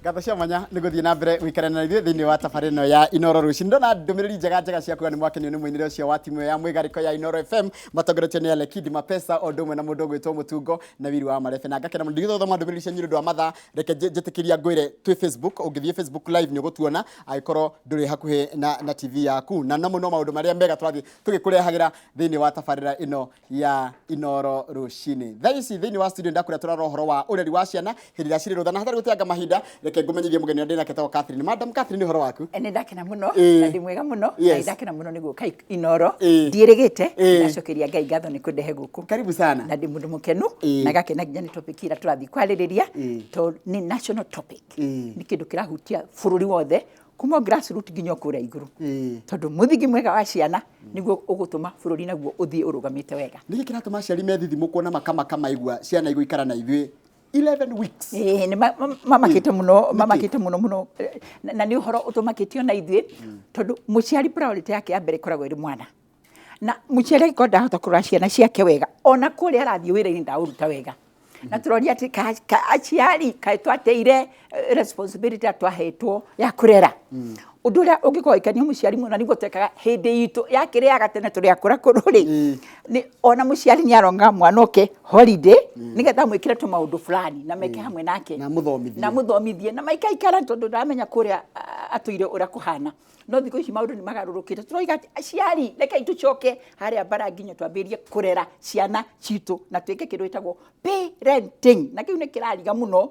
Ngatho cia mwanya nĩ gũthiĩ na mbere gũikarana na ithuĩ thĩinĩ wa tabarĩra ĩno ya Inoro Rũcinĩ. Ndona ndũmĩrĩri njega njega cia kuga nĩ mwakenio nĩ mũinĩre ũcio wa timu ĩyo ya mwĩgarĩko ya Inoro FM matongoretio nĩ Alekidi Mapesa o ũndũ ũmwe na mũndũ ũgwĩtwo Mũtungo na Wiru wa Marebe. Na ngakena mũno ndigĩthoma ndũmĩrĩri cianyu nĩ ũndũ wa mathaa, reke njĩtĩkĩria ngwĩre twĩ Facebook, ũngĩthiĩ Facebook live nĩ ũgũtuona angĩkorwo ndũrĩ hakuhĩ na TV yaku. Na namo no maũndũ marĩa mega tũrathiĩ tũgĩkũrehagĩra thĩinĩ wa tabarĩra ĩno ya Inoro Rũcinĩ. Thaa ici thĩinĩ wa studio ndakwĩra tũrara ũhoro wa ũreri wa ciana hĩndĩ ĩrĩa cirĩ rũtha, na hatarĩ gũteanga mahinda reke ngũmenyithie mũgeni ũrĩa ndĩnake etagwo Catherine. Madam Catherine, ũhoro waku? Nĩ ndakena mũno na ndĩ mwega mũno na nĩ ndakena mũno nĩ gũka Inoro. Ndiĩrĩgĩte, ndacokeria Ngai ngatho nĩ kũndehe gũkũ. Karibu sana. Na ndĩ mũndũ mũkenu na ngakena nginya nĩ topic ĩrĩa tũrathiĩ kwarĩrĩria tondũ nĩ national topic. Nĩ kĩndũ kĩrahutia bũrũri wothe kuma grassroot nginya kũrĩa igũrũ, tondũ mũthingi mwega wa ciana nĩguo ũgũtũma bũrũri naguo ũthiĩ ũrũgamĩte wega. Nĩkĩ kĩratũma aciari methithimũkwo na makamaka maigua ciana igũikara na ithuĩ 11 weeks? Ĩĩ, nĩ mamakĩte mũno, mamakĩte mũno mũno, na nĩ ũhoro ũtũmakĩtio na ithuĩ, tondũ mũciari priority yake ya mbere ĩkoragwo ĩrĩ mwana, na mũciari angĩkorwo ndahota kũrora ciana ciake wega, ona kũrĩa arathiĩ wĩra-inĩ ndaũruta wega. Na tũroria atĩ aciari kaĩ twateire responsibility ĩrĩa twahetwo ya kũrera. Ũndũ ũrĩa ũngĩkorwo ũgĩkenia mũciari mũno nĩguo twekaga hĩndĩ itũ ya kĩrĩaga tene tũrĩ akũrakũrũ rĩ, nĩ ona mũciari nĩ arongaga mwana oke holiday nĩgetha amwĩkĩre tũmaũndũ fulani na meke hamwe nake. Na amũthomithie. Na amũthomithie na maikaikara, tondũ ndaramenya kũrĩa atũire ũrĩa kũhana. No thikũ ici maũndũ nĩ magarũrũkĩte. Tũroiga atĩ aciari rekei tũcoke harĩa mbara nginya twambĩrĩrie kũrera ciana citũ na twĩke kĩndũ gĩtagwo parenting, na kĩu nĩ kĩrariga mũno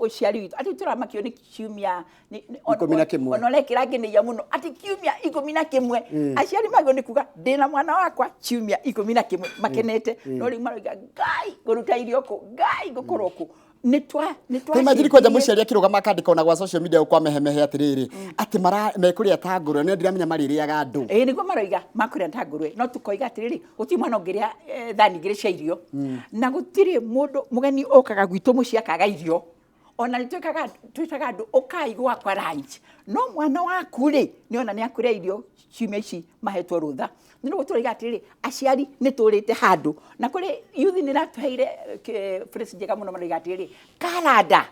ũciari witũ, atĩ tũramakio nĩ ciumia 11. Ona ũrĩa kĩrangenagia mũno atĩ kiumia 11, aciari magĩrĩirwo nĩ kuga ndĩna mwana wakwa ciumia 11 makenete, no rĩu maroiga Ngai ngũruta irio kũ, Ngai ngũkũrwo kũ. Nĩ twa nĩ twa Imagine kwanja mũciari akĩrũgama akandĩka ona gwa social media kwa mehemehe atĩrĩrĩ atĩ mara mekũrĩa ta ngũrwe, nĩ ndiramenya marĩrĩaga andũ. Ĩĩ, nĩguo maroiga makũrĩa ta ngũrwe, no tũkoiga atĩrĩrĩ, gũtirĩ mwana ũngĩrĩa thani igĩrĩ cia irio, na gũtirĩ mũndũ mũgeni ũkaga gwitũ mũciĩ akaga irio. Ona nĩ twĩkaga, twĩtaga andũ ũkai gwakwa lunch, no mwana waku rĩ, nĩ ona nĩ akũrĩa irio ciumia ici mahetwo rũtha. Nĩ nĩguo tũroiga atĩrĩrĩ, aciari nĩ tũrĩte handũ, na kũrĩ youth nĩ ĩratũheire phrase njega mũno, maroiga atĩrĩrĩ, karanda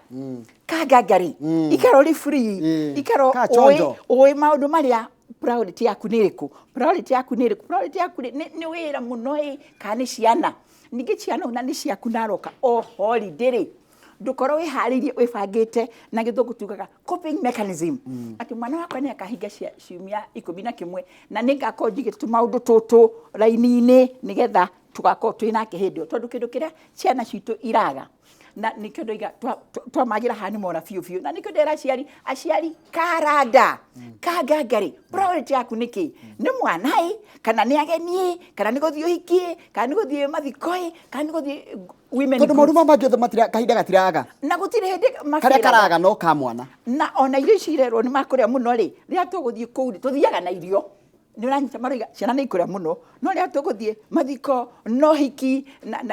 kangangari, ikara ũrĩ free, ikara Ka chonjo. Ũĩ maũndũ marĩa priority yaku nĩ ĩrĩkũ, priority yaku nĩ ĩrĩkũ, priority yaku nĩ wĩra mũno ĩ kana nĩ ciana. Ningĩ ciana ona nĩ ciaku naroka o holiday rĩ, ndũkorwo wĩharĩirie wĩbangĩte, na gĩthũngũ tugaga coping mechanism, atĩ mwana wakwa nĩ akahinga ciumia 11 na nĩ ngakorwo njigĩte tũmaũndũ tũtũ raini-inĩ nĩgetha tũgakorwo twĩ nake hĩndĩ ĩyo, tondũ kĩndũ kĩrĩa ciana citũ iraga, na nĩkĩo ndoiga twamagĩra haha nĩ mora biũ biũ, na nĩkĩo ndĩra aciari, aciari karanda kangangari, priority yaku nĩ kĩ? Nĩ mwana ĩ, kana nĩ ageni ĩ, kana nĩ gũthiĩ ũhiki ĩ, kana nĩ gũthiĩ mathiko ĩ, kana nĩ gũthiĩ women Tondũ maũndũ mau mangĩ othe matira kahinda gatiraga. Na gũtirĩ hĩndĩ karĩa mabĩraga. Karaga no ka mwana. Na ona irio ici irerwo nĩ makũrĩa mũno rĩ, rĩrĩa tũgũthiĩ kũu rĩ, tũthiaga na irio. Nĩ ũranyita, maroiga ciana nĩ ikũrĩa mũno, no rĩrĩa tũgũthiĩ mathiko no hiki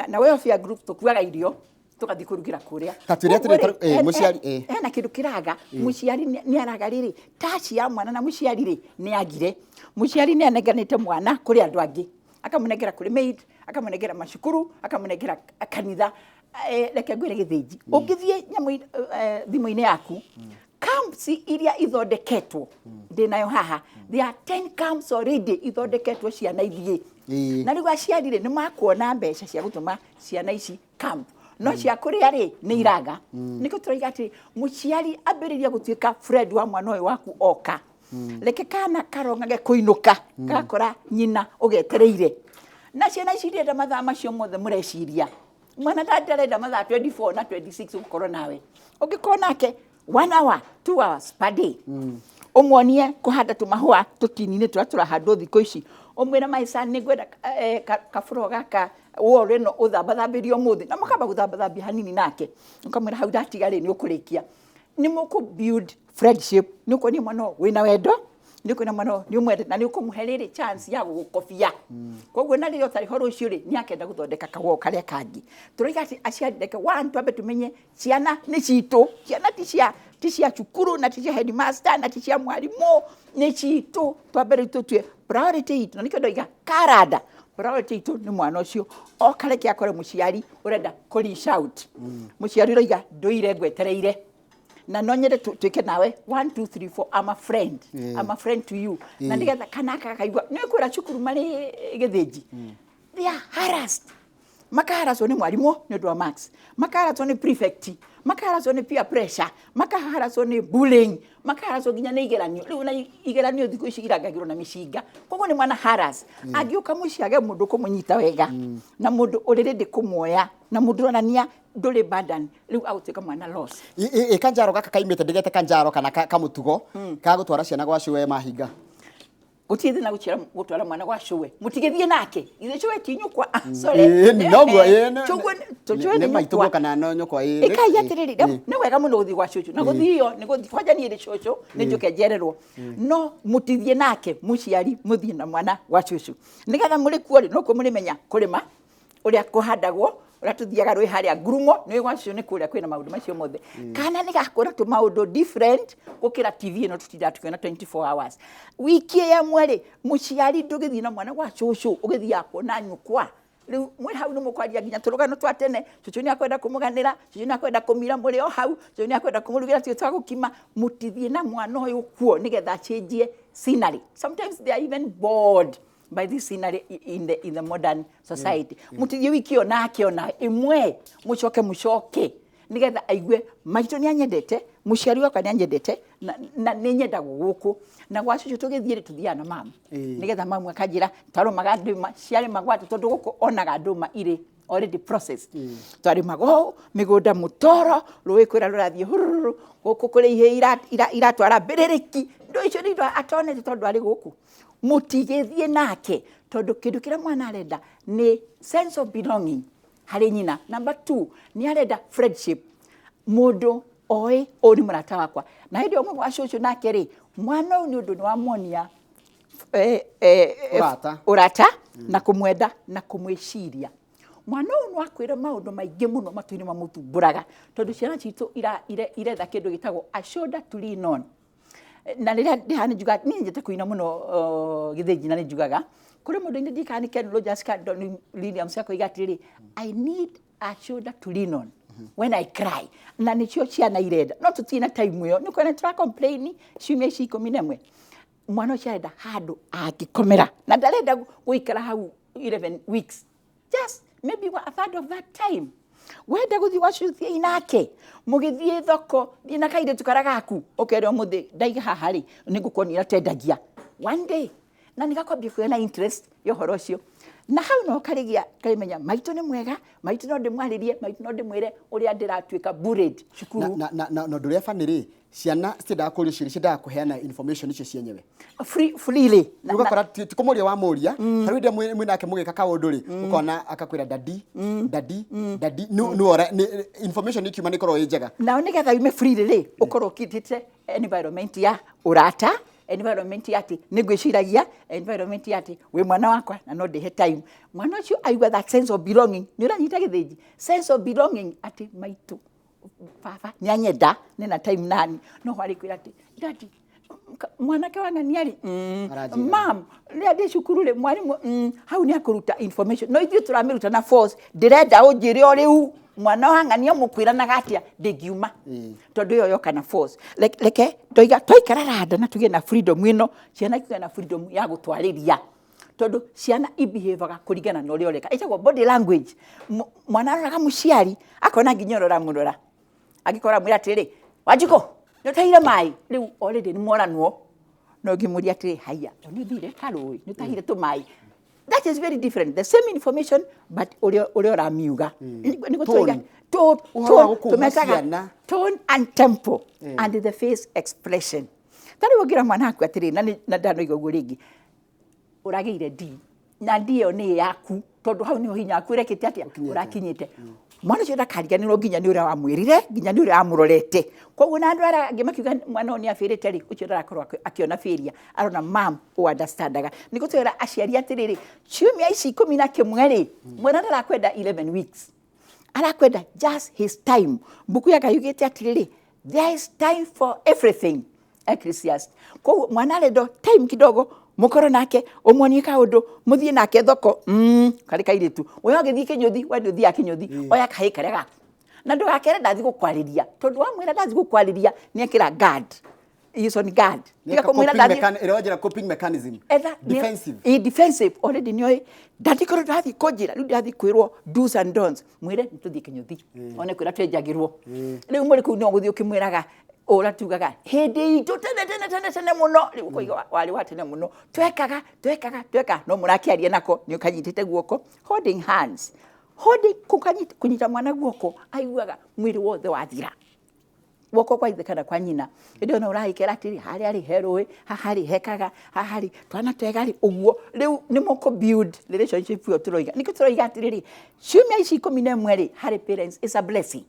na welfare group, tũkuaga irio tũgathiĩ kũrugĩra kũrĩa. Ta twĩre atĩrĩ, Koguo rĩ, mũciari, hena kĩndũ kĩraga, mũciari nĩ araga rĩrĩ taci ya mwana, na mũciari rĩ nĩ agire, mũciari nĩ anenganĩte mwana kũrĩ andũ angĩ, akamũnengera kũrĩ maid, akamũnengera macukuru, akamũnengera kanitha. Reke ngwĩre gĩthĩnji, ũngĩthiĩ nyamũ thimũ-inĩ yaku, camps iria ithondeketwo ndĩnayo haha, there are 10 camps already ithondeketwo ciana ithiĩ. Na rĩu aciari rĩ, nĩ makuona mbeca cia gũtũma ciana ici camp, no cia kũrĩa rĩ nĩ iraga. Nĩkĩo tũroiga atĩ mũciari ambĩrĩria gũtuĩka friend wa mwana ũyũ waku oka. Reke kana karongage kũinũka gakora nyina ũgetereire. Na ciana ici irenda mathaa macio mothe mũreciria. Mwana ndarenda mathaa 24 na 26 gũkorwo nawe. Ũngĩkorwo nake 1 hour, 2 hours per day, ũmuonie kũhanda tũmahũa tũtini-inĩ tũrĩa tũrahandwo thikũ ici, ũmwĩre my son, nĩ ngwenda kabũro gaka wall ĩno ũthambathambĩrie ũmũthĩ, na mũkamba gũthambathambia hanini nake, ũkamwĩra hau ndatiga rĩ nĩ ũkũrĩkia. Nĩ mũkũ build friendship, nĩ ũkuonia mwana ũyũ wĩna wendo, nĩ ũkuona mwana ũyũ nĩ ũmwendete, na nĩ ũkũmũhe rĩrĩ chance ya gũgũkobia. Koguo na rĩrĩa ũtarĩ ho rũciũ rĩ, nĩ akenda gũthondeka kawall karĩa kangĩ. Tũroiga atĩ aciari reke one twambe tũmenye ciana nĩ citũ, ciana ti cia cukuru, na ti cia headmaster, na ti cia mwarimũ, nĩ citũ. Twambe rĩu tũtue priority itũ, na nĩkĩo ndoiga karanda priority itũ nĩ mwana ũcio oka, reke akore mũciari ũrenda kũ reach out, mũciari ũroiga ndũire ngwetereire. Na no nyende twĩke nawe 1 2 3 4. I'm a friend. I'm a friend to you. Na nĩgetha kana aka gakaigua nĩ kwĩra cukuru marĩ gĩthĩnji, they are harassed, makaharacwo nĩ mwarimũ nĩ ũndũ wa marks, makaharacwo nĩ prefect, makaharacwo nĩ peer pressure, makaharacwo nĩ bullying, makaharacwo nginya nĩ igeranio. Rĩu na igeranio thikũ ici irangagĩrwo na mĩcinga, koguo nĩ mwana harass. Angĩũka mũciĩ age mũndũ kũmũnyita wega na mũndũ ũrĩ ready kũmuoya na mũndũ ũronania ndũrĩ burden, rĩu agũtuĩka mwana lost. Ĩ kanjaro gaka kaimĩte, ndĩgete kanjaro kana kamũtugo ka gũtwara ciana gwa cũwe mahinga. Gũtirĩ thĩna gũciara gũtwara mwana gwa cũwe, mũtigĩthiĩ nake, ithe cũwe ti nyũkwa. Ah, sorry. Ĩ, noguo, ĩ, Cũwe nĩ nĩ maitũguo nyũkwa. Kana no nyũkwa, ĩ, Ĩkai atĩrĩrĩ, nĩ wega mũno gũthiĩ gwa cũcũ na gũthio nĩ gũthiĩ kwanja. Niĩ ndĩ cũcũ, nĩ njũke njererwo, no mũtithiĩ nake. Mũciari mũthiĩ na mwana gwa cũcũ nĩgetha mũrĩ kuo rĩ, nokuo mũrĩmenya kũrĩma, ũrĩa kũhandagwo, ũrĩa tũthiaga rwĩ harĩa ngurumo nĩ gwa cũcũ, nĩ kũrĩa kwĩna maũndũ macio mothe. Kana nĩ gakũra tũmaũndũ different gũkĩra TV ĩno tũtindaga tũkĩona 24 hours. Wiki ĩmwe rĩ, mũciari ndũgĩthiĩ na mwana gwa cũcũ, ũgĩthiaga kuona nyũkwa. Rĩu mwĩ hau nĩ mũkwaria nginya tũrũgano twa tene. Cũcũ nĩ akwenda kũmũganĩra, cũcũ nĩ akwenda kũmira mũrĩ o hau, cũcũ nĩ akwenda kũmũrugĩra tuo twa gũkima. Mũtithiĩ na mwana ũyũ kuo nĩgetha acenjie scenery. Sometimes they are even bored by this scenery in the modern society. Mũtithiĩ wiki ĩyo nake ona ĩmwe, mũcoke mũcoke nĩgetha aigue maitũ nĩ anyendete, mũciari wakwa nĩ anyendete, na nĩ nyendagwo gũkũ. Na gwa cũcũ tũgĩthiĩ rĩ, tũthiaga na mamu nĩgetha mamu akanjĩra twarũmaga ndũma ciarĩmagwo atĩ, tondũ gũkũ onaga ndũma irĩ already processed. Twarĩmaga ũũ mĩgũnda, mũtoro rũĩ kwĩra rũrathiĩ hururu, gũkũ kũrĩ ihĩĩ iratwara mbĩrĩrĩki. Indo icio nĩ indo atonete tondũ arĩ gũkũ. Mũtigĩthiĩ nake tondũ kĩndũ kĩrĩa mwana arenda nĩ sense of belonging harĩ nyina. Number two, nĩ arenda friendship, mũndũ oĩ ũyũ nĩ mũrata wakwa. Na hĩndĩ ĩyo gwa cũcũ nake rĩ, mwana ũyũ nĩ ũndũ nĩ wamuonia Ũrata. Ũrata na kũmwenda na kũmwĩciria. Mwana ũyũ no akwĩre maũndũ maingĩ mũno matũ-inĩ mamũthumbũraga, tondũ ciana citũ iretha kĩndũ gĩtagwo a shoulder to lean on. Na rĩrĩa ndĩ haha nĩ njugaga niĩ nyendete kũina mũno, gĩthĩnji, na nĩ njugaga kũrĩ mũndũ inĩ ndikaga nĩ Ken Rogers ka Don Williams akoiga atĩrĩrĩ, "I need a shoulder to lean on when I cry." Na nĩcio ciana irenda, no tũtirĩ na time ĩyo. Nĩ kuona tũra complain ciumia ici 11, mwana ũcio arenda handũ angĩkomera na ndarenda gũikara hau 11 weeks, just maybe a third of that time. Wenda gũthiĩ gwa cũcũ, thiĩi nake. Mũgĩthiĩ thoko, thiĩ na kairĩtu karĩa gaku, ũkere ũmũthĩ ndaiga haha rĩ, nĩ ngũkuonia ũrĩa twendagia one day, na nĩ gakwambia kũgĩa na interest ya ũhoro ũcio. Na hau no karĩgĩa karĩmenya maitũ nĩ mwega, maitũ no ndĩmwarĩrie, maitũ no ndĩmwĩre ũrĩa ndĩratuĩka bullied cukuru. Na ũndũ ũrĩa bani rĩ, ciana citiendaga kũrio ciũria, ciendaga kũheana information icio cienyewe. Freely. Ũgakora ti kũmũria wamũria. Ta rĩu hĩndĩ ĩrĩa mwĩ nake mũgĩka kaũndũ rĩ, ũkona akakwĩra, "Daddy, daddy, daddy." Nĩ information ikiuma nĩ ĩkoragwo ĩ njega. Nao nĩgetha yume freely rĩ, ũkorwo ũkindĩte environment ya ũrata, environment ya atĩ nĩ ngwĩciragia, environment ya atĩ wĩ mwana wakwa na no ndĩhe time. Mwana ũcio aigua that sense of belonging, nĩ ũranyita gĩthĩnji, sense of belonging atĩ maitũ, baba nĩ anyenda, nĩ na time nani, no harĩ kwĩra atĩ, "Daddy, mwanake wa ng'ania rĩ, Aranjĩra. Mam, rĩrĩa ndĩ cukuru rĩ, mwarimũ," hau nĩ akũruta information. No ithuĩ tũramĩruta na force, "Ndĩrenda ũnjĩre o rĩu mwana wa ng'ania mũkwĩranaga atĩa." Ndĩngiuma tondũ ĩyo yoka na force. Reke ndoiga twaikara randa na tũgĩe na freedom ĩno, ciana ikũgĩa na freedom ya gũtwarĩria, tondũ ciana ibehavaga kũringana na ũrĩa ũreka, ĩtagwo body language. Mwana aroraga mũciari akona nginya ũrĩa ũramũrora. Angĩkorwo amwĩra atĩrĩrĩ, "Wanjikũ, nĩ ũtahire maĩ?" Rĩu already nĩ moranwo. No ngĩmũria atĩrĩ, "Haiya, nĩ ũthire karũĩ, nĩ ũtahire tũmaĩ?" That is very different, the same information, but ũrĩa ũramiuga. Nĩguo Tone. tũiga Ũhoro wa gũkũma tũmetaga ciana. Tone and tempo and the face expression. Ta rĩu ũngĩra mwana waku atĩrĩ, na ndanoiga ũguo rĩngĩ, "Ũragĩire D, na D ĩyo nĩ yaku," tondũ hau nĩho hinya waku ũrekĩte atĩa? Ũkinyĩte. Ũrakinyĩte. Mwana ũcio ndakariganĩrwo nginya nĩ ũrĩa wamwĩrire, nginya nĩ ũrĩa wamũrorete. Koguo na andũ arĩa angĩ makiuga mwana ũyũ nĩ abĩrĩte rĩ, ũcio ndarakorwo akĩona failure, arona mam ũ understandaga. Nĩ gũtwĩra aciari atĩrĩrĩ, ciumia ici 11 rĩ, mwana ndarakwenda 11 weeks, arakwenda just his time. Mbuku ya Ngai yugĩte atĩrĩrĩ, "There is time for everything," Ecclesiastes. Koguo mwana arenda time kidogo mũkorwo nake, ũmuonie kaũndũ, mũthiĩ nake thoko, karĩ kairĩtu we ũgĩthiĩ kĩnyũthi, we ndũthiaga kĩnyũthi, oya kahĩ karĩa gaku. Na ndũgakere ndathi gũkwarĩria, tondũ wamwĩra ndathi gũkwarĩria nĩ ekĩra guard. He is on guard. Tiga kũmwĩra ndathi Ĩrĩa coping mechanism. Etha Defensive. Ĩ defensive already nĩoĩ ndandikorwo ndathiĩ kũnjĩra rĩu ndathiĩ kwĩrwo do's and don'ts. Mwĩre nĩtũthiĩ kĩnyũthi one kwĩra twenjagĩrwo. Rĩu mũrĩ kũu no gũthiĩ ũkĩmwĩraga ũrĩa tugaga hĩndĩ itũ tene tene tene tene mũno. Rĩu ũkoiga warĩ wa tene mũno, twekaga twekaga twekaga, no mũrakĩaria nako nĩ ũkanyitĩte guoko, holding hands, holding kũkanyita, kũnyita mwana guoko, aiguaga mwĩrĩ wothe wathira, guoko kwa ithe kana kwa nyina. Hĩndĩ ĩyo no ũragĩkera atĩrĩ, harĩa rĩ he rũĩ, haha rĩ hekaga, haha rĩ twana twega rĩ ũguo. Rĩu nĩ mũkũ build relationship ĩyo tũroiga. Nĩkĩo tũroiga atĩrĩrĩ, ciumia ici 11 rĩ, harĩ parents is a blessing,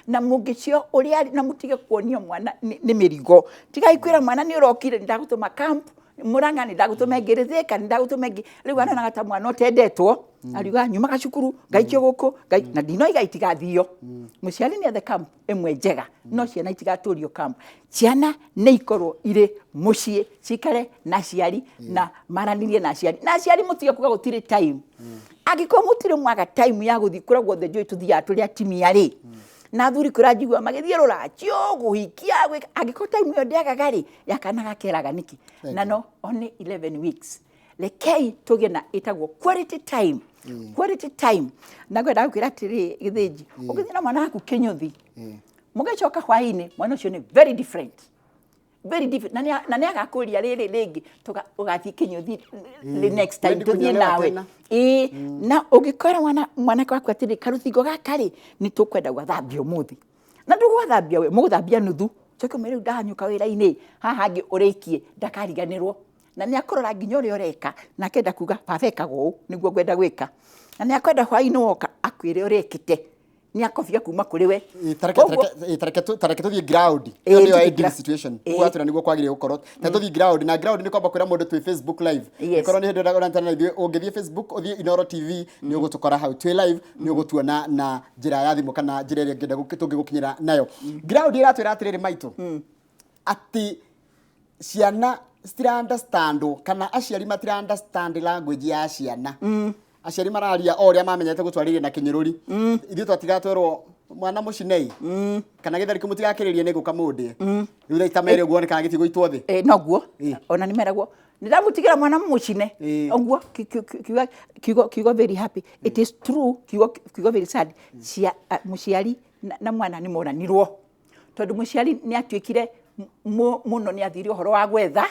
na mũngĩcio ũrĩa na mũtige kuonia mwana nĩ mĩrigo. Tigai kwĩra mwana nĩ ũrokire, nĩ ndagũtũma camp Murang'a, nĩ ndagũtũma ĩngĩ Rĩthĩka, nĩ ndagũtũma ĩngĩ. Rĩu aronaga ta mwana ũtendetwo, ariuga nyumaga cukuru ngaikio gũkũ na ndinoiga itigathio. Mũciari nĩ ethe camp ĩmwe njega, no ciana itigatũrio camp. Ciana nĩ ikorwo irĩ mũciĩ, cikare na aciari na maranĩrie na aciari. Na aciari mũtige kuga gũtirĩ time. Angĩkorwo mũtirĩ mwaga time ya gũthiĩ kũrĩa guothe njũĩ tũthiaga tũrĩ atumia rĩ, na athuri kũrĩa njiguaga magĩthiĩ rũracio kũhikia gwĩka, angĩkorwo time ĩyo ndĩagaga rĩ, ya kana gakeraga nĩkĩ? Na no only 11 weeks. Rekei tũgĩe na ĩtagwo quality time, quality time. Na ngwenda gũkwĩra atĩrĩ, Gĩthĩnji, ũngĩthiĩ na mwana waku kĩnyũthi, mũgĩcoka hwaĩ-inĩ, mwana ũcio nĩ very different, very different, na nĩ agakũria rĩrĩ rĩngĩ ũgathiĩ kĩnyũthi the next time Wendi tũthiĩ kũnyonewa nawe. tena. Ĩĩ, na ũngĩkora mwana mwanake waku atĩrĩ, karũthingo gaka rĩ, nĩ tũkwenda gwathambia ũmũthĩ, na ndũgwathambia we, mũgũthambia nuthu, coke ũmwĩre rĩu ndahanyũka wĩra-inĩ, haha hangĩ ũrĩkie ndakariganĩrwo. Na nĩ akũrora nginya ũrĩa ũreka, na akenda kuga baba ekaga ũũ nĩguo ngwenda gwĩka, na nĩ akwenda hwaĩ-inĩ woka akwĩre ũrĩa ekĩte, nĩ akobia kuma kũrĩ we. Tareke tũthiĩ ground. Ĩĩ, Ĩyo nĩyo tũthiĩ ideal situation. Kuga atĩra nĩguo kwagĩrĩire gũkorwo. Ta tũthiĩ ground, na ground nĩ kwamba kwĩra mũndũ twĩ Facebook live. Ĩkorwo nĩ hĩndĩ ũrantana na ithuĩ, ũngĩthiĩ Facebook ũthiĩ Inooro TV nĩ ũgũtũkora hau twĩ live, nĩ ũgũtuona na njĩra ya thimũ kana njĩra ĩrĩa ũngĩenda tũngĩgũkinyĩra nayo. Ground ĩratwĩra atĩrĩrĩ maitũ, atĩ ciana citira understand kana aciari matira understand language ya ciana. Aciari mararia o ũrĩa mamenyete gũtwarĩria na kĩnyũrũri. Ithuĩ twatigaga twerwo mwana mũcinei kana gĩtheri mũtigakĩrĩrie nĩ gũka mũndĩe. Rĩu thaa ta merĩ ũguo nĩ kana gĩtigũitwo thĩ. Ĩ, noguo. Ona nĩ meragwo nĩ ndamũtigĩra mwana mũcine. Ũguo kiugo very happy, it is true, kiugo very sad. Mũciari na mwana nĩ moranirwo, tondũ mũciari nĩ atuĩkire mũno nĩ athire ũhoro wa gwetha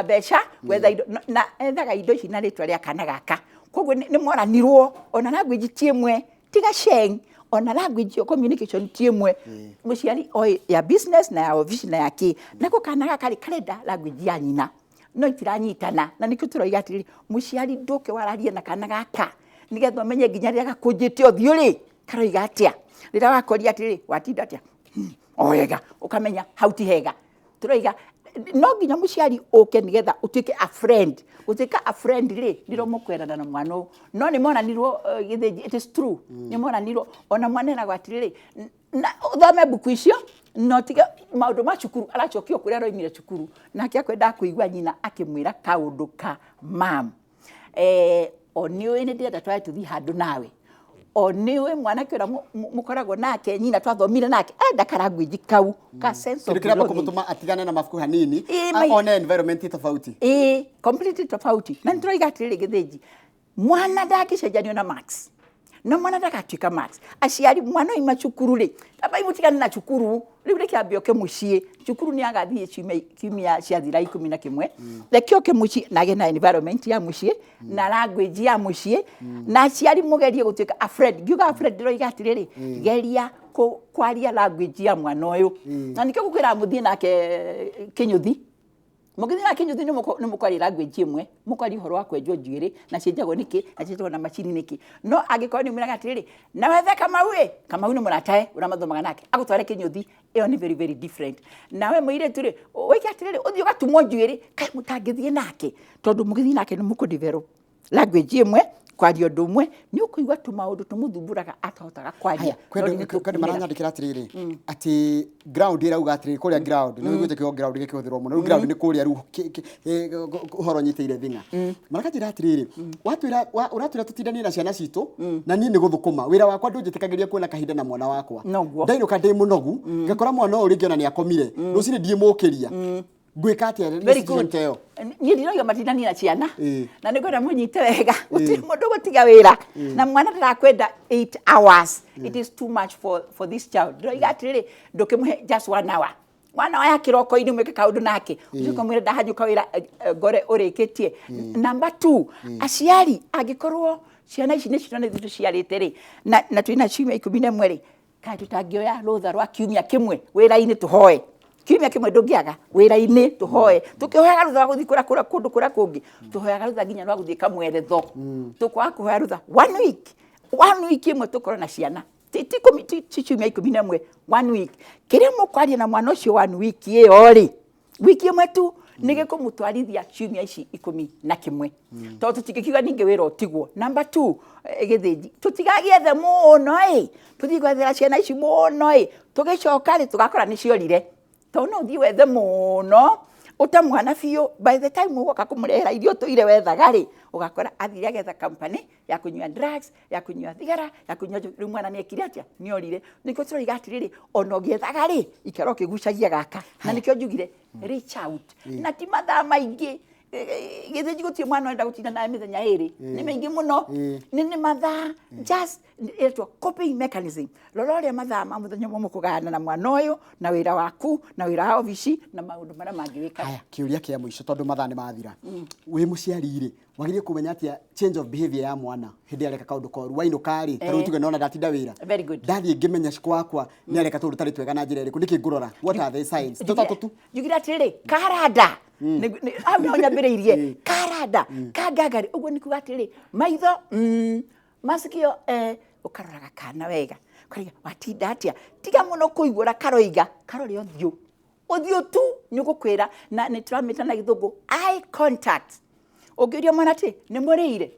mbeca, gwetha indo, na ethaga indo ici na rĩtwa rĩa kana gaka. Koguo nĩ moranirwo, ona language ti ĩmwe, tiga sheng, ona language yo communication ti ĩmwe. Mũciari oĩ ya business na ya office na ya kĩ, nako kana gaka rĩ karenda language ya nyina, no itiranyitana. Na nĩkĩo tũroiga atĩrĩrĩ, mũciari ndũke wararie na kana gaka nĩgetha ũmenye nginya rĩrĩa gakũnjĩte ũthiũ rĩ karoiga atĩa, rĩrĩa wakoria atĩrĩrĩ, watinda atĩa, o wega, ũkamenya hau ti hega. Tũroiga no nginya mũciari ũke nĩgetha ũtuĩke a friend. Gũtuĩka a friend rĩ, nĩrĩo mũkwerana na mwana ũyũ. No nĩ monanirwo, Gĩthĩnji, it is true, nĩ monanirwo. Ona mwana eragwo atĩrĩrĩ, na ũthome mbuku icio na ũtige maũndũ ma cukuru, aracokio kũrĩa aroimire cukuru, nake akwendaga kũigua nyina akĩmwĩra kaũndũ ka mam, o nĩ ũĩ nĩ ndĩrenda twage tũthiĩ handũ nawe, o nĩ ũĩ mwanake ũrĩa mũkoragwo nake nyina twathomire nake, enda karanguĩnji kau ka sense of Kĩndũ kĩramba belonging. kũmũtũma atigane na mabuku hanini, Ĩĩ, one environment tofauti. Ĩĩ, completely tofauti. Na nĩ tũroiga atĩrĩrĩ, Gĩthĩnji, mwana ndangĩcenjanio na marks, na mwana ndagatuĩka marks. Aciari, mwana oima cukuru rĩ, ambai mũtigane na cukuru rĩu, reke ambe oke mũciĩ. Cukuru nĩ agathiĩ ciumia ciathira 11. Reke oke mũciĩ na agĩe na environment ya mũciĩ na language ya mũciĩ. Na aciari mũgerie gũtuĩka a friend. Ngiuga a friend, ndĩroiga atĩrĩrĩ, geria kwaria language ya mwana ũyũ. Na nĩkĩo ngũkwĩra mũthiĩ nake kĩnyũthi. Mũgĩthiĩ na kĩnyũthi nĩ mũkwaria language ĩmwe, mũkwaria ũhoro wa kwenjwo njuĩrĩ na cienjagwo nĩkĩ na cienjagwo na macini nĩkĩ. No angĩkorwo nĩ mwĩraga atĩrĩrĩ, na wethe Kamau ĩ, Kamau nĩ mũratae ũrĩa mathomaga nake, agũtware kĩnyũthi, ĩyo nĩ very very different. Nawe mũirĩtu rĩ, wĩke atĩrĩrĩ, ũthiĩ ũgatumwo njuĩrĩ, kaĩ mũtangĩthiĩ nake, tondũ mũgĩthiĩ nake nĩ mũkũ develop language ĩmwe. Kwaria ũndũ ũmwe nĩ ũkũigua tũmaũndũ tũmũthumbũraga atahotaga kwaria. Haya, No kwendũ nĩ kwendũ tũkumĩra. Maranyandĩkĩra atĩrĩrĩ atĩ ground ĩrauga atĩrĩrĩ, kũrĩa ground nĩ wĩiguĩte kiugo ground gĩkĩhũthĩrwo mũno. Rĩu ground nĩ kũrĩa rĩu ũhoro nyitĩire thing'a. Marakanjĩra atĩrĩrĩ, watwĩra ũratwĩra tũtindanie na ciana citũ, na niĩ nĩ gũthũkũma wĩra wakwa ndũnjĩtĩkagĩria kuona kahinda na mwana wakwa. Noguo. Ndainũka ndĩ mũnogu, ngakora mwana ũyũ rĩngĩ ona nĩ akomire rũcinĩ, ndiĩmũkĩria. Ngwĩka atĩa nĩ Very situation good. ta ĩyo? Niĩ ndirauga matindanie na ciana. Na nĩ ngwenda mũnyite wega, gũtirĩ mũndũ gũtiga wĩra na mwana ndarakwenda 8 hours. It is too much for this child. Ndĩroiga atĩrĩrĩ, ndũkĩmũhe just one hour, one hour ya kĩroko-inĩ, mwĩke kaũndũ nake, ũcoke ũmwĩre ndahanyũka wĩra, ngore ũrĩkĩtie. Number two, aciari, angĩkorwo ciana ici nĩ ciana ithuĩ tũciarĩte rĩ, na twĩna ciumia 11 rĩ, kaĩ tũtangĩoya rũtha rwa kiumia kĩmwe wĩra-inĩ tũhoe? Kiumia kĩmwe ndũngĩaga wĩra-inĩ tũhoe. Tũkĩhoyaga rũtha rwa gũthiĩ kũrĩa kũrĩa kũndũ kũrĩa kũngĩ, tũhoyaga rũtha nginya rwa gũthiĩ kamweretho. Tũkwaga kũhoya rũtha one week, one week ĩmwe tũkorwo na ciana? Ti ciumia 11, one week. Kĩrĩa mũkwaria na mwana ũcio one week ĩyo rĩ, wiki ĩmwe tu nĩ gĩkũmũtwarithia ciumia ici 11, tondũ tũtingĩkiuga ningĩ wĩra ũtigwo. Number two, gĩthĩnji, tũtigagĩethe mũno ĩ, tũthiĩ gwethera ciana ici mũno ĩ, tũgĩcoka rĩ, tũgakora nĩ ciorire, tondũ no ũthiĩ wethe mũno ũte mwana biũ. By the time ũgoka kũmũrehera irio ũtũire wethaga rĩ, ũgakora athire agetha company ya kũnyua drugs, ya kũnyua thigara, ya kũnyua njohi. Rĩu mwana nĩ ekire atĩa? Nĩ orire. Nĩkĩo tũroiga atĩrĩrĩ, ona ũgĩethaga rĩ, ikara ũkĩgucagia gaka, na nĩkĩo njugire reach out na ti mathaa maingĩ. Gĩthĩnji, gũtirĩ mwana ũrenda gũtinda nawe mĩthenya 2, nĩ mĩingĩ mũno. Nĩ mathaa just ĩtwo coping mechanism. Rora ũrĩa mathaa ma mũthenya ũmwe mũkũgayana na mwana ũyũ, na wĩra waku, na wĩra wa obici, na maũndũ marĩa mangĩ wĩkaga. Haya, kĩũria kĩa mũico tondũ mathaa nĩ mathira. Wĩ mũciari rĩ, wagĩrĩire kũmenya atĩa change of behavior ya mwana hĩndĩ ĩrĩa areka kaũndũ koru? Wainũka rĩ, ta rĩu tuge nona ndatinda wĩra, Very good. ndathiĩ ngĩmenya gwakwa nĩ areka tũndũ tarĩ twega na njĩra ĩrĩkũ, nĩkĩ ngũrora? What are the signs? Tũtatũ tu. Njugire atĩrĩrĩ, karanda. Hau niho nyambĩrĩirie, karanda kangangari ũguo nĩ kuga atĩrĩrĩ, maitho, masikio, ũkaroraga kana wega, ũkarigwo watinda atĩa. Tiga mũno kũigua ũrĩa karoiga, karore ũthiũ, ũthiũ tu nĩ ũgũkwĩra, na nĩ tũramĩta na Gĩthũngũ eye contact. Ũngĩũria mwana atĩ nĩ mũrĩire,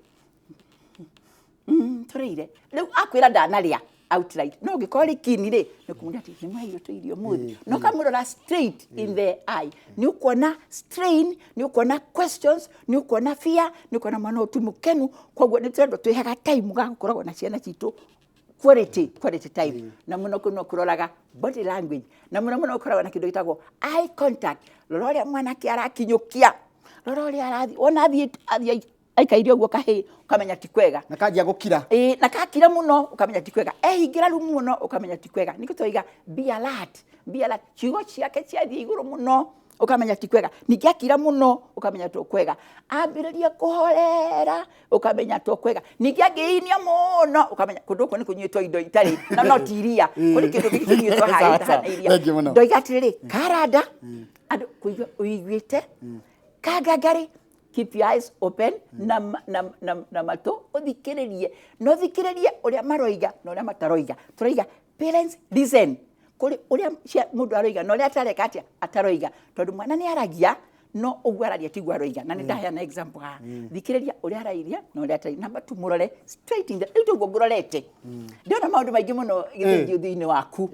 tũrĩire, rĩu akwĩra ndanarĩa outright. No ũngĩkorwo rĩ kini rĩ, nĩ kũmũria atĩ nĩ mwaheirwo tũirio ũmũthĩ, na ũkamũrora straight in the eye, nĩ ũkuona strain, nĩ ũkuona questions, nĩ ũkuona fear, nĩ ũkuona mwana ũyũ ti mũkenu. Koguo nĩ tũrendwo twĩhaga time ga gũkoragwo na ciana citũ, quality time, na mũno kũno kũroraga body language, na mũno mũno gũkoragwo na kĩndũ gĩtagwo eye contact. Rora ũrĩa mwanake arakinyũkia, rora ũrĩa arathiĩ, wona athiĩ aikaire ũguo kahĩ, ũkamenya ti kwega. Na kanjia gũkira. Ĩĩ, na kakira mũno, ũkamenya ti kwega. Ehingĩra rumu mũno, ũkamenya ti kwega. Nĩkĩo tũroiga be alert, be alert. Ciugo ciake ciathiĩ igũrũ mũno, ũkamenya ti kwega. Ningĩ akira mũno, ũkamenya to kwega. Ambĩrĩria kũhorera, ũkamenya to kwega. Ningĩ angĩinia mũno, ũkamenya kũndũ gũkũ nĩ kũnyuĩtwo indo itarĩ na no ti iria, kũrĩ kĩndũ kĩngĩ kĩnyuĩtwo haha Sawa, gĩtahana sawa. iria. Thank you mũno. Ndoiga atĩrĩrĩ, karanda andũ kũigua ũiguĩte kangangari, keep your eyes open na matũ ũthikĩrĩrie, na ũthikĩrĩrie ũrĩa maroiga na ũrĩa mataroiga. Tũroiga parents listen kũrĩ ũrĩa mũndũ aroiga na ũrĩa atareka atĩa ataroiga, tondũ mwana nĩ aragia, no ũguo araria tiguo aroiga, na nĩ ndaheana example haha. Thikĩrĩria ũrĩa arairia na ũrĩa atarairia. Namba tu, mũrore straight in the, rĩu toguo ngũrorete, ndĩrona maũndũ maingĩ mũno gĩthĩnji ũthiũ-inĩ waku.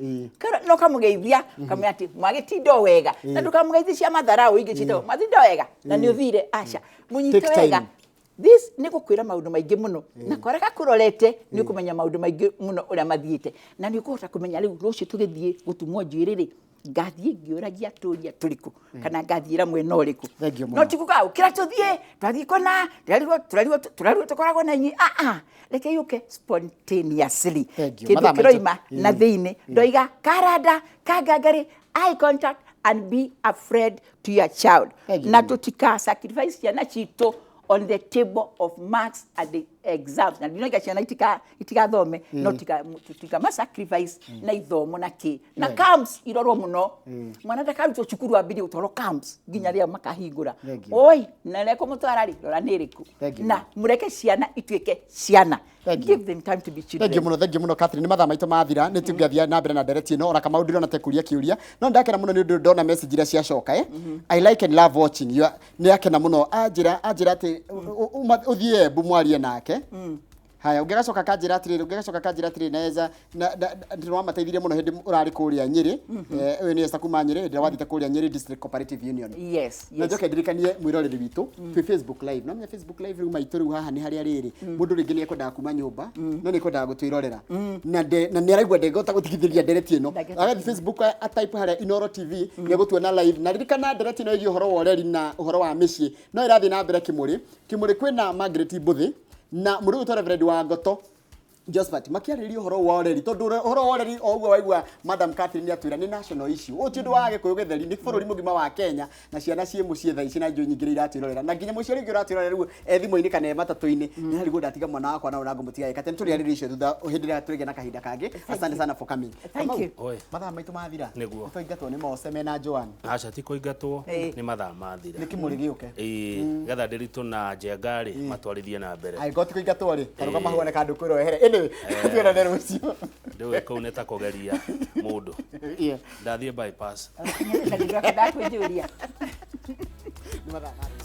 No kamũgeithia, kamwĩra atĩ mwagĩtinda o wega, na ndũkamũgeithie cia matharau ingĩ ciĩtagwo mwatinda wega na nĩ ũthire. Aca, mũnyite Take time. wega. This nĩ gũkwĩra maũndũ maingĩ mũno, na kora gakũrorete nĩ ũkũmenya maũndũ maingĩ mũno ũrĩa mathiĩte, na nĩ ũkũhota kũmenya rĩu rũciũ tũgĩthiĩ gũtumwo njuĩrĩ rĩ, ngathiĩ ngĩũragia tũria tũrĩkũ kana ngathiĩra mwena ũrĩkũ. Thank you No mũno. ti kuga ũkĩra tũthiĩ twathiĩ kũna, tũrarirwo tũrarirwo tũrarirwo tũkoragwo na inyuĩ. Ah ah, reke yũke spontaneously. Thank you. Kĩndũ Mathaa maitũ. kĩroima na thĩinĩ. Ndoiga karanda kangangari, eye contact, and be a friend to your child. Thank you. Na tũtika sacrifice ciana citũ on the table of marks and the exams. Na ndinoiga ciana itigathome, no tutika ma sacrifice na ithomo na kĩ na camps irorwo mũno. Mwana ndakarutwo cukuru ambirie gũtwarwo camps nginya rĩrĩa makahingũra. Thank you. Oi, na rĩa kũmũtwara rĩ, rora nĩ ĩrĩkũ. Thank you. Na mũreke ciana ituĩke ciana. Thank you. Give them time to be children. Thank you mũno, thank you mũno, Catherine. Nĩ mathaa maitũ mathira, nĩ tũngĩathiĩ na mbere na ndereti ĩno, ona Kamau ndĩrona te kũria kĩũria. No ndakena mũno nĩ ũndũ ndona message iria ciacoka, eh. I like and love watching. You nĩ akena mũno, anjĩra atĩ ũthiĩ Embu mwarie nake. Haya, ũngĩgacoka kanjĩra atĩrĩrĩ, ũngĩgacoka kanjĩra atĩrĩrĩ, naweza nĩwamateithirie mũno hĩndĩ ũrarĩ kũrĩa Nyĩrĩ. Ũyũ nĩ Esther kuma Nyĩrĩ, hĩndĩ ĩrĩa wathiĩte kũrĩa Nyĩrĩ District Cooperative Union. Yes. Na njoke ndirikanie mwĩroreri witũ twĩ Facebook Live. No menya Facebook Live rĩu maitũ rĩu haha nĩ harĩa rĩrĩ mũndũ rĩngĩ nĩ ekwendaga kuma nyũmba, no nĩ ekwendaga gũtwĩrorera na nĩ araigua ndengĩhota gũtigithĩria ndereti ĩno. Ndangĩhota. Agathiĩ Facebook, atype harĩa Inoro TV, nĩ egũtuona live. Na ririkana ndereti ĩno ĩgiĩ ũhoro wa ũreri na ũhoro wa mĩciĩ no ĩrathiĩ na mbere Kĩmũrĩ. Kĩmũrĩ kwĩna Margaret Mbũthĩ na mũndũ ũgwĩtwo Reverend wa Ngoto Josephat makĩarĩrĩria ũhoro wa ũreri, tondũ ũhoro wa ũreri o ũguo waigua Madam Catherine atwĩra nĩ national issue. Ũyũ ti ũndũ wa Gĩkũyũ gĩtheri, nĩ bũrũri mũgima wa Kenya, na ciana ciĩ mũciĩ thaa ici na njũĩ nyingĩ iratwĩrorera, na nginya mũciari ũngĩ ũratwĩrorera rĩu e thimũ-inĩ kana e matatũ-inĩ nĩ harigwo ndatiga mwana wakwa na ngũmũtiga ĩka. Tene tũrĩarĩria icio thutha hĩndĩ ĩrĩa tũrĩgĩa na kahinda kangĩ. Asante sana for coming. Thank Kamau, you. Oi. Mathaa maitũ mathira. Nĩguo. Tũingatwo nĩ Mose mena Joan. Aca, ti kũingatwo. Nĩ mathaa mathira. Nĩ kĩmũrĩ gĩũke. Ĩĩ, getha Ndĩritũ na Njenga rĩ matwarithie na mbere. Angĩkorwo ti kũingatwo rĩ, karũgama hau one kandũ kwĩrohere. Anyway, tuonane rũciũ. Ndĩũĩ kũu nĩ ta kũgeria mũndũ. Ndathiĩ bypass. Ndakwenjũria. Nĩ mathaa mathira.